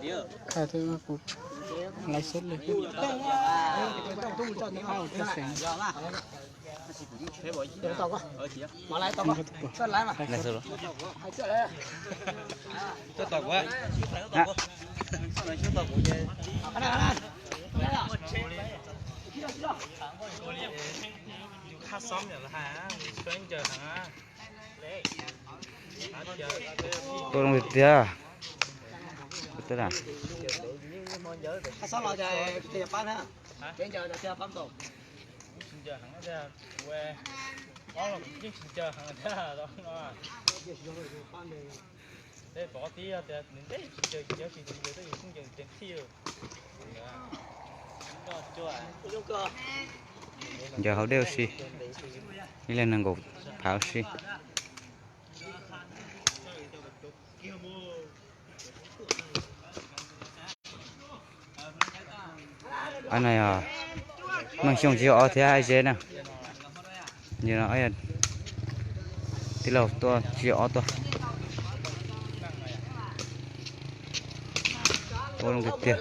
Khai thiab kuv laiv xwb li. Tua zoo tiag tiag. Ncaws hauv dej ua si, ib leeg nees nkaum phav ua si. Ab, no yog Meej Xyooj tsis yog ob thiab, Ab Zeb na. Yog no, tij laug tuaj tsis yog ob tuaj. Tua zoo tiag tiag.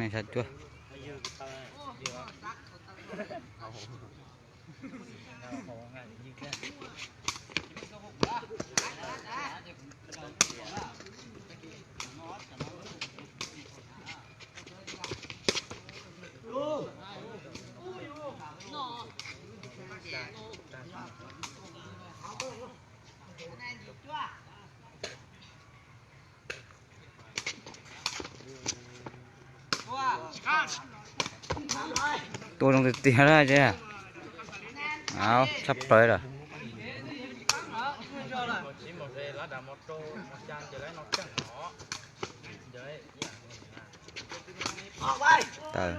Sab cuaj. Tua zoo tiag tiag lawm ces. Au, tshaj plaws lawm. Tawm.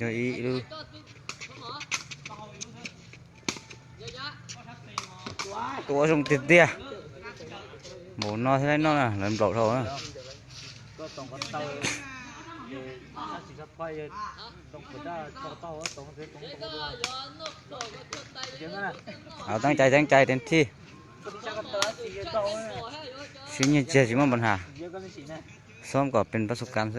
Yog ib lub tua zoo tiag tiag. Npaum no thiaj li noj na, lawv nplaum dhau na. Au, teeb cai teeb cai teeb thij. Sib nyiag tsiag tsis muaj npa has. Xob kom pes pas xu kas xwb.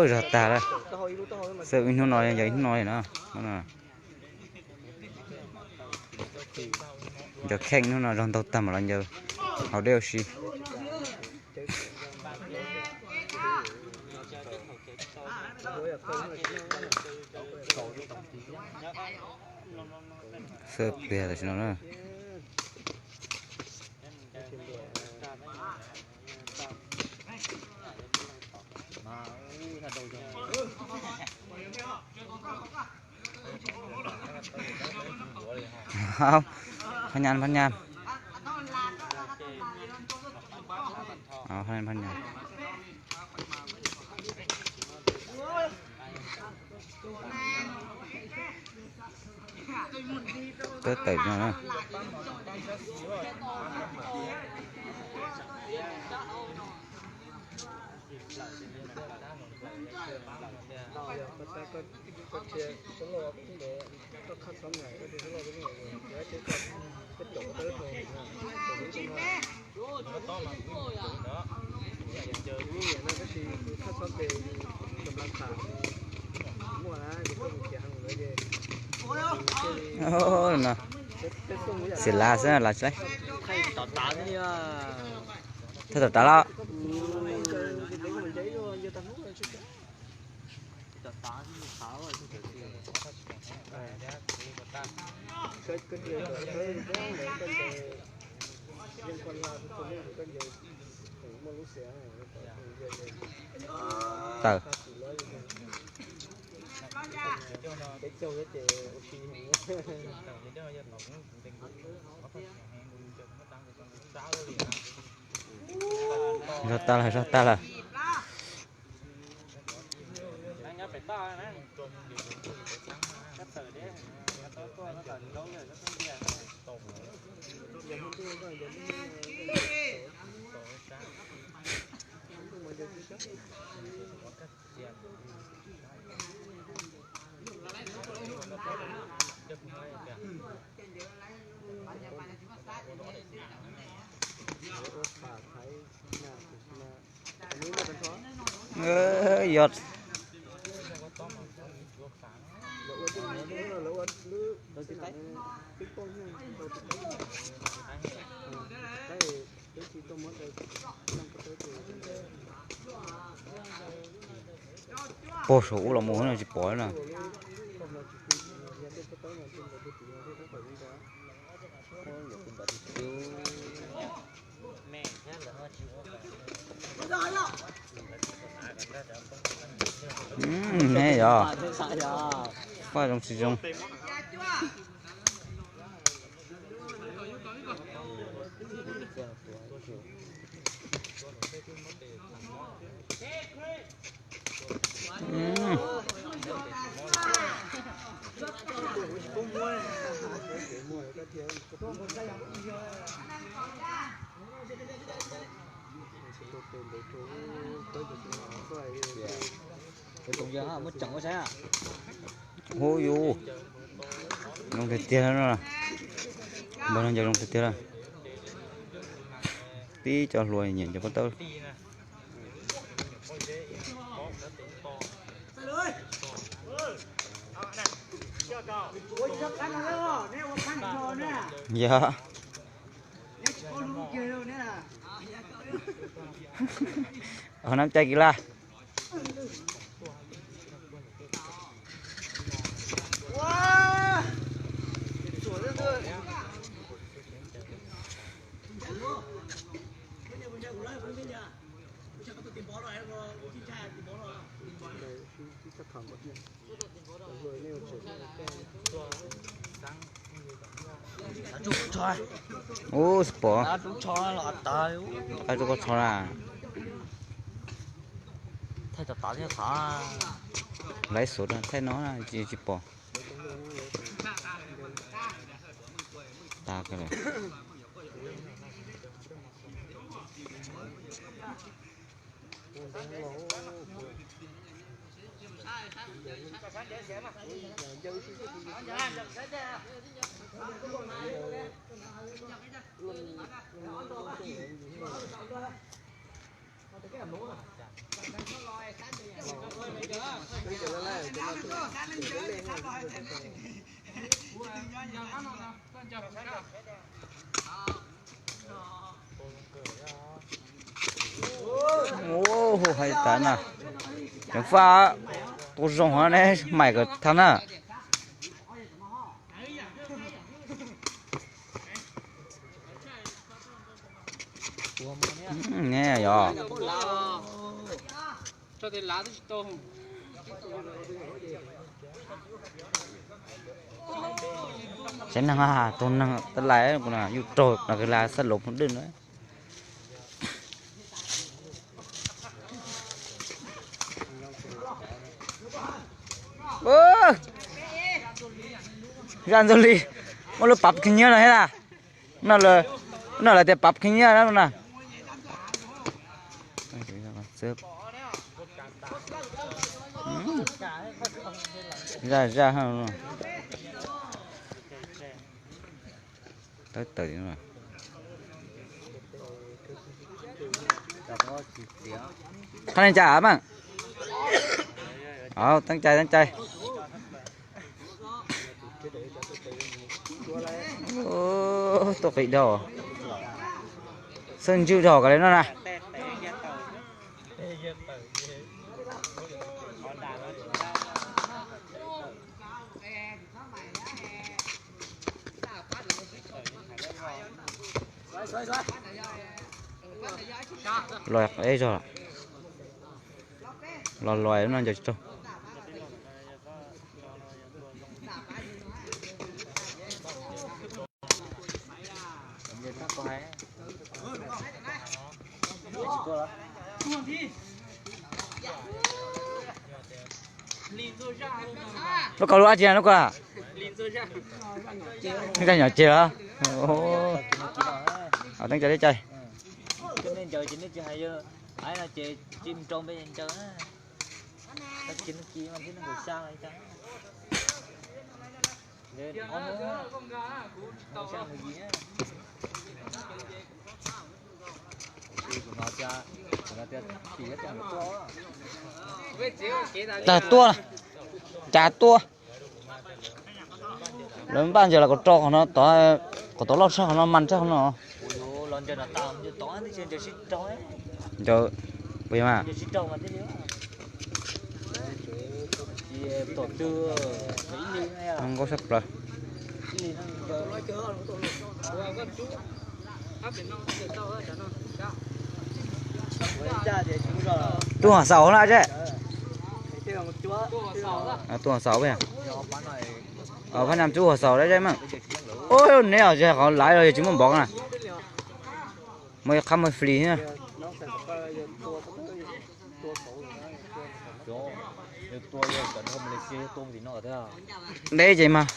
Zog tag lawm. Xwb ib hnub no yog ib hnub no li no. Ncaws kheej hnub no zog ntaug tag mam los ncaws hauv dej ua si. Xwb pliag tam sim no na. Phab Nyab, Phab Nyab. Phab Nyab, Phab Nyab. Tawm no. Xiam las xwb las tsis laib. Thaij tom tav los. Tawm. Zog tag lawm, zog tag lawm. Yog pog saum ub los mus no tsis pom na. Ne yog, poj zoo tsis zoo. Hu yus, zoo tiag tiag no. Npawg no ncaws zoo tiag tiag lawm. Tib co hluas nyiam ncaws pob tawb. Yog. Ua nam cai kis laj. Ub, tsis pom. Qab rub qab tsho na. Laiv xov thaij no tsis pom. Tas lawm. Ub, hais tas na, ceev faj, tua zoo ne, maim kom tag na. Ne yog. Saib neeg, tus neeg tab lais yus raug no kws la xab los phooj dwj no. Zaj ntxuag li muaj lub pab khib nyiab no thiab na. No lawv tias pab khib nyiab na. Zaj zaj. Tawm tawm. Qhov neeg cas mas. Teeb cai teeb cai. Tuaj qis dhau. Xwb ntswj dhau kawg li no na. Los ib zog. Los los no ncaws tsis raug. Lub koj lub dab tsi lub koj? Zaj nyom ceg los? Teeb cai teeb cai. Tag tuaj, cas tuaj. Lawv npaj ntses los kom rau qhov no, qhov tod loj tshaj qhov no, man tshaj qhov no. Ncaws, puas yog mas? Zoo nkauj sab plaws. Tub Hom Xaus na zej. Tub Hom Xaus, phab nam Tub Hom Xaus na zej mas. Ub, neb os, qhov laiv los yog tsis muaj npov na. Muaj ib qhab muaj flis thiab. Deb ces mas.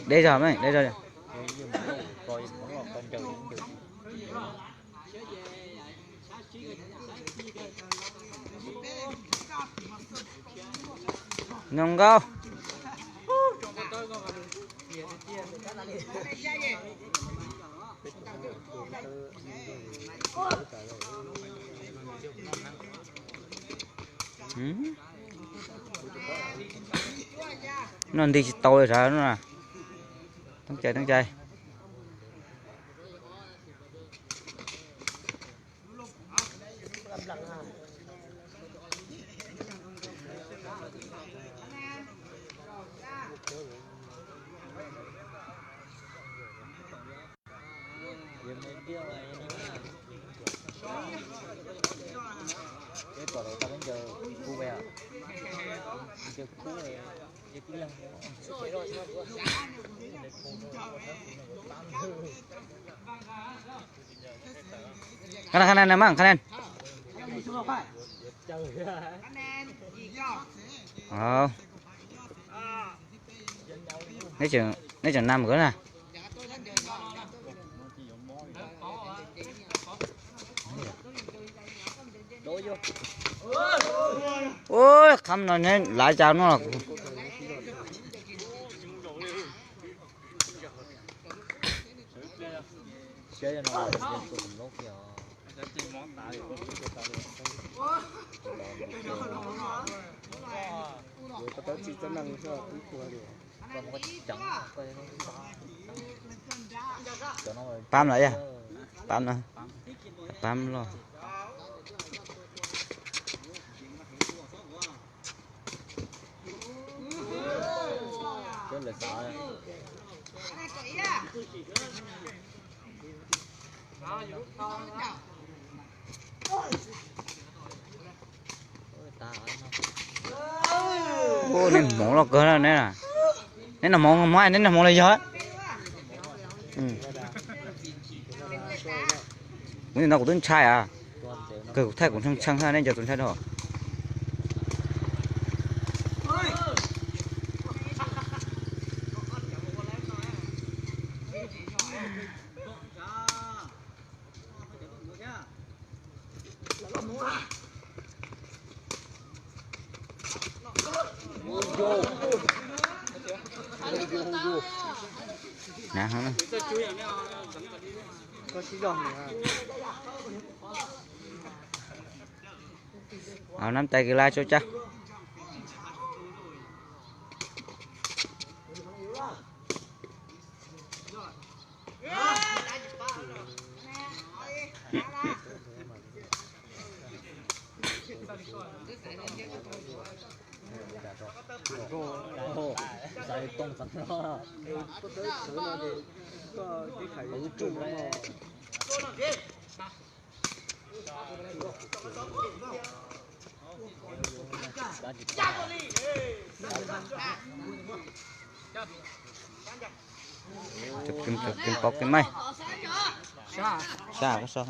Deb zog, deb zog. Zoo nkauj. No nti tsis tau li sav no. Teeb cai teeb cai. Qhab na, qhab na, naj mas qhab na. Neb tseem nam nkawd na. Ub, qhab no neb lav cas no los. Pab lawm yog, pab no, pab los. Ua, nej hmoov loj kawg ne. Neb noj hmoov, neb noj hmoov los yog? Kuv nim no kuv twb ntshai a, kawg kuv thaij kuv ntshai ntshai, nej nco tus ntshai dhau. Nab tais kws laj tso cab. Pov kev maij. Sab koj so.